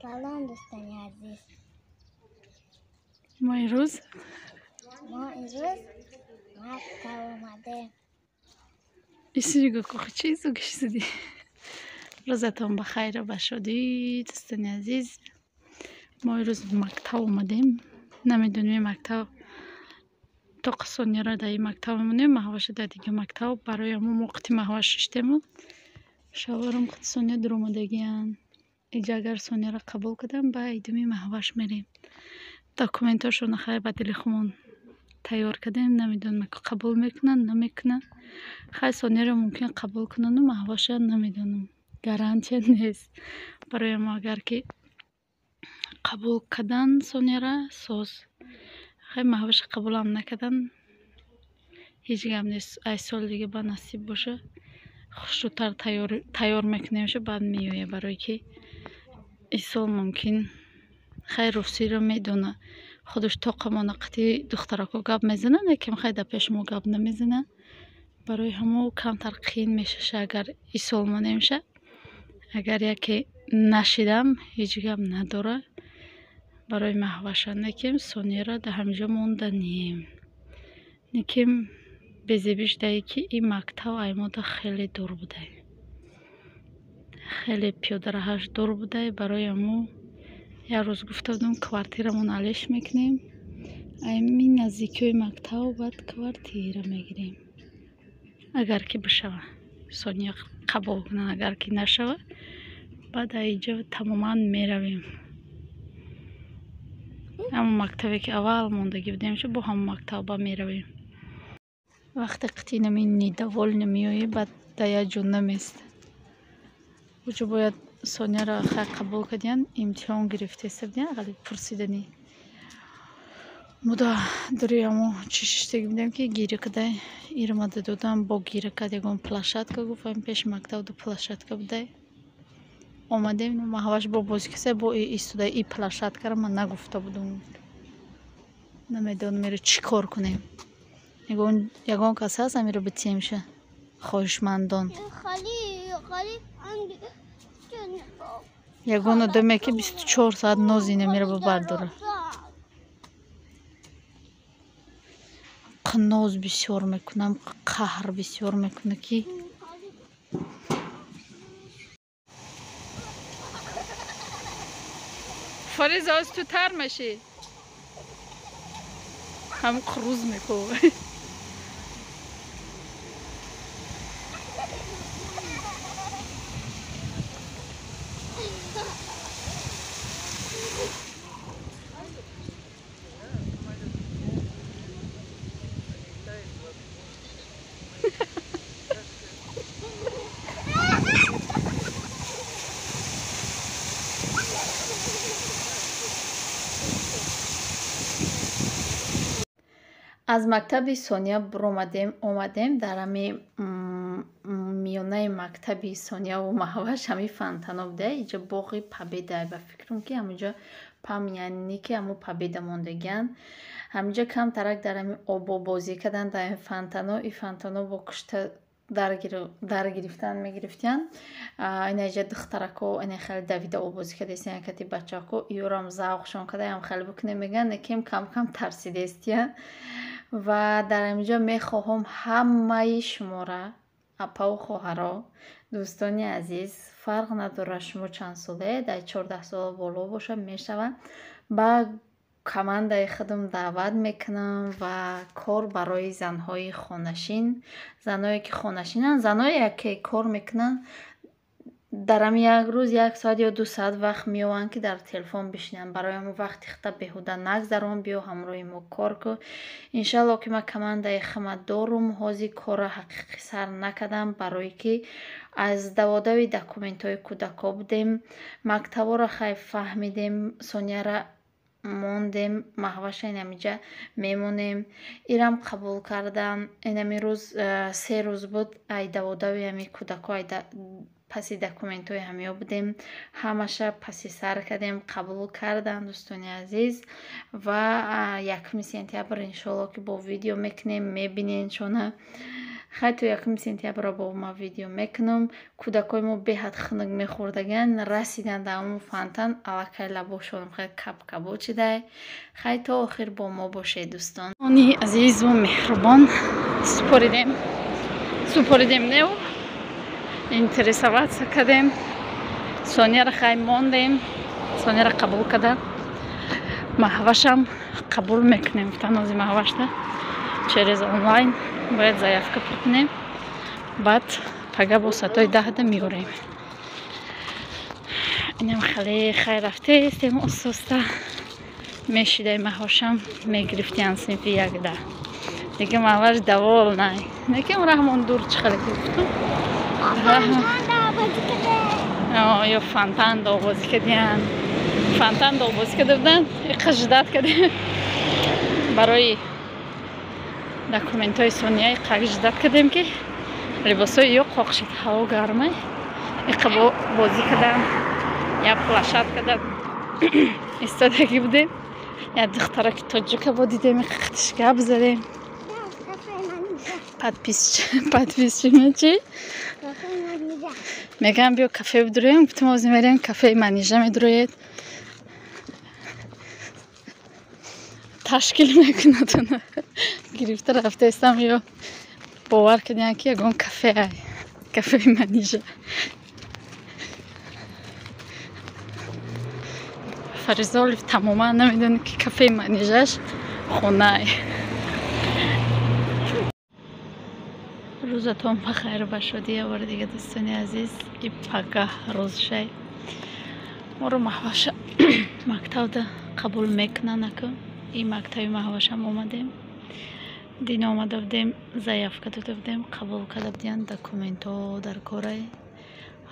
Салом дӯстони азиз. Мо имрӯз мактаб омадем. Исиго кохи чизу кишиди. Рӯзатон ба хайру ба шодӣ, дӯстони азиз. Мо имрӯз мактаб омадем. Намедонем мактаб то Сонияро дар ин мактаб мемонем, Маҳваша дар дигар мактаб. Барои ҳамон мо қити Маҳваш шиштему. Шавҳарам қити Сония дуромадагиянд. Иҷа агар Сонияро қабул кардам, ба идуми Маҳваш мерем. Документҳошонро хайр ба дили худмон тайёр кардем. Намедонам қабул мекунанд, намекунанд. Хайр, Сонияро мумкин қабул кунану Маҳваша намедонам. Гарантия нест. Барои ҳамо агар ки қабул кардан Сонияра, соз. Хайр, Маҳваша қабулам накардан, ҳеҷ гап нест. Ай соли дига ба насиб боша, хушрӯтар тайёр мекунемша, баъд меоя. Барое ки ин сол мумкин хайр русиро медона. Худаш тоқамона қити духтарако гап мезанад, лекин хайр дар пеши мо гап намезанад. Барои ҳамо камтар қиин мешаша агар ин сол монемша. Агар яке нашидам, ҳеҷ гап надора. Барои Маҳваша некем Сонияро дар ҳаминҷо монданем. Некем безебиш дае ки ин мактаб аймода хеле дур будай. Хеле пиёдараҳаш дур будай. Барои ҳамо як рӯз гуфта будам квартирамон алеш мекунем. Аймин наздикиҳои мактаб баъд квартира мегирем. Агар ки бишава, Сония қабул кунад, агар ки нашава, баъд аинҷо тамоман меравем. Ҳамон мактабе ки аввал мондагӣ будем, бо ҳамон мактаба меравем. Вақте қити нами недовольна меоӣ, баъд дар як ҷо намест. Уҷо бояд Сонияро хай қабул кардиян, имтиҳон гирифтеста будиян, ғали пурсиданӣ. Муда дури ҳамо чӣ шиштагӣ будем ки гиря кадай. Ирмада додам, бо гиря кард ягон площадка, гуфт ҳамин пеши мактаб ду площадка будай. Омадем, Маҳваш бо бозӣ каса, бо истода и площадкаро ман нагуфта будум. Намедонам иро чӣ кор кунем. Ягон кас ҳаст амиро битиемша? Хоҳишмандон. Ягон одаме ки 24 соат нози инамиро бибардора. Ноз бисёр мекунам, қаҳр бисёр мекуна ки Фариза, оз ту тар мешӣ. Ҳам қруз мекунӣ. Аз мактаби Сония буромадем, омадем дар ҳами миёнаи мактаби Сонияву Маҳваш ҳами фонтано буда. Иҷо боғи Победа, ба фикрам ки ҳаминҷо памятники ҳамо Победа мондагиянд. Ҳаминҷо камтарак дар ҳами обо бозӣ кардан дар ҳами фонтано. И фонтано бо кушта дар гирифтан мегирифтиянд. Инаҷа духтарако ина хеле давида обозӣ кардастиянд, кати бачако иёрам завқшон карда ям хеле бикунем мегӯянд, лекин кам-кам тарсидестиянд. Ва дар ҳаминҷо мехоҳам ҳамаи шумора, апаву хоҳаро, дӯстони азиз, фарқ надорад шумо чанд солаед, дар 14 сола боло бошад мешавад, ба командаи худам даъват мекунам ва кор барои занҳои хонашин, занҳое ки хонашинанд, занҳое ки кор мекунанд, дар ҳамин як рӯз як соат ё 2 соат вақт меованд ки дар телефон бишинанд. Барои ҳамон вақти худта беҳуда нагзарон, биё ҳамроҳи мо кор кун. Иншалло ки ман командаи хама дорум, ҳозир корро ҳақиқӣ сар накардам, барое ки аз даводави документҳои кӯдако будем. Мактабҳоро хай фаҳмидем, Сонияра мондем, Маҳваша инамиҷа мемонем. Ирам қабул кардам. Инами рӯз 3 рӯз буд, ай даводави ҳами кӯдако, ай паси документҳои ҳамиё будем. Ҳамаша паси сар кардем, қабул кардам, дӯстони азиз. Ва 1 сентябр иншоалло ки бо видео мекунем, мебинен шона. Хай то 1 сентябрро бо ма видео мекунам. Кӯдакои мо беҳад хунук мехӯрдагиан, расиданд дар ҳамон фонтан, аллакай лабошонам хеле кабкабо шидай. Хай то охир бо мо бошед, дӯстон. Они азизу меҳрубон, супоридем неу интересоваться кардем. Сонияро хай мондем, Сонияро қабул карда, Маҳвашам қабул мекунем. Гуфтан ози Маҳвашда через онлайн бояд заявка пур кунем, баъд пага бо соатҳои 10-да меорем. Инам хеле хай рафтестем, ососта мешидай. Маҳвашам мегирифтиян синфи 1-да. Дига Маҳваш довольный. Некем раҳмон дур, чӣ хеле ки гуфтум, ё фонтан доғбозӣ кардиян, фонтан доғбозӣ карда буданд. Иқа ждать кардем барои документҳои Сония, иқа ждать кардем, ки либосҳои ё қоқ шид, ҳаво гармай. Иқа бозӣ кардам, як площадка да истодагӣ будем, як духтараки тоҷика бо дидем, иқа хитиш гап задем. Подписчик чи мегӯям, биё кафе бидуроем. Гуфтем, ози мерем кафеи Манижа, медуроед, ташкил мекунад. Гирифта рафтаистам, ё бовар кардиям, ки ягон кафе ай, кафеи Манижа. Фаризолив тамоман намедонад, ки кафеи Манижаш хонаай. Рӯзатон ба хайру ба шодӣ. Бори дига, дӯстони азиз, и пагаҳ рӯзшай моро Маҳваша мактабда қабул мекунанд. Аку и мактаби Маҳвашам омадем, дин омада будем, заявка дода будем, қабул карда будиянд. Документҳо дар корай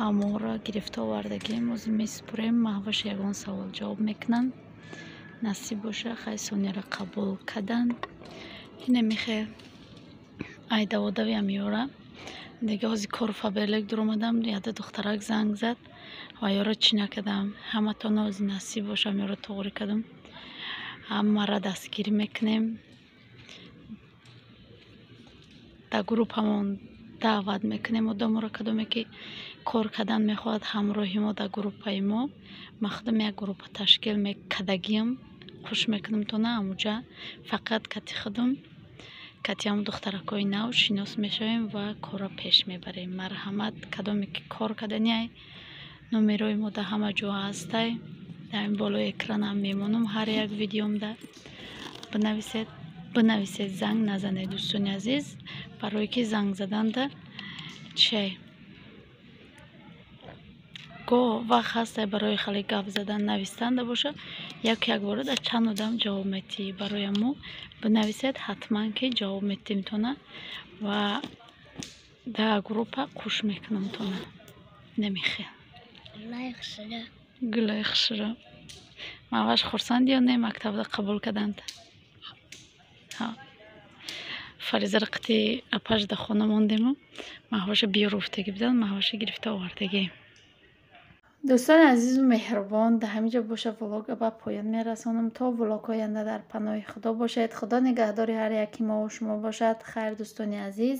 ҳамонро гирифта овардагием, ози месупурем. Маҳваша ягон савол ҷавоб мекунанд, насиб боша. Хай, Сонияро қабул карданд. Ине михе ай даводавиам ёра. Дига ҳози кору Фаберлик дуромадам, яда духтарак занг зад ва ёро чӣ накардам. Ҳаматон ози насиб бошам, ёро тоғрӣ кардам, ҳамаро дастгирӣ мекунем, дар группамон даъват мекунем одаморо, кадоме ки кор кардан мехоҳад ҳамроҳи мо дар группаи мо. Ман худам як группа ташкил мекардагиам, хуш мекунам тона амуҷа фақат кати худам, кати ҳам духтаракҳои нав шинос мешавем ва корро пеш мебарем. Марҳамат, кадоме ки кор карданиай, номерои мо дар ҳама ҷо ҳастай, дар ин болои экранам мемонам ҳар як видеомда. Бинависед, бинависед, занг назанед, дӯстони азиз, барое ки занг заданда чиай гоҳ вақт ҳастай барои хеле гап задан, навистанда боша, як якбора дар чанд одам ҷавоб метиҳӣ. Барои мо бинависед, ҳатман ки ҷавоб метиҳемтона ва дар группа қуш мекунамтона. Намехел гулои хушро. Маҳваш хурсанди ё не, мактабда қабул карданд? Фаризаро қити апаш дар хона мондему, Маҳваша биёр гуфтагӣ буданд, Маҳваша гирифта овардагӣ. Дӯстони азизу меҳрубон, дар ҳамин ҷо боша влога ба поён мерасонам. То влогҳои оянда дар паноҳи Худо бошед. Худо нигаҳдори ҳар яки мову шумо бошад. Хайр, дӯстони азиз.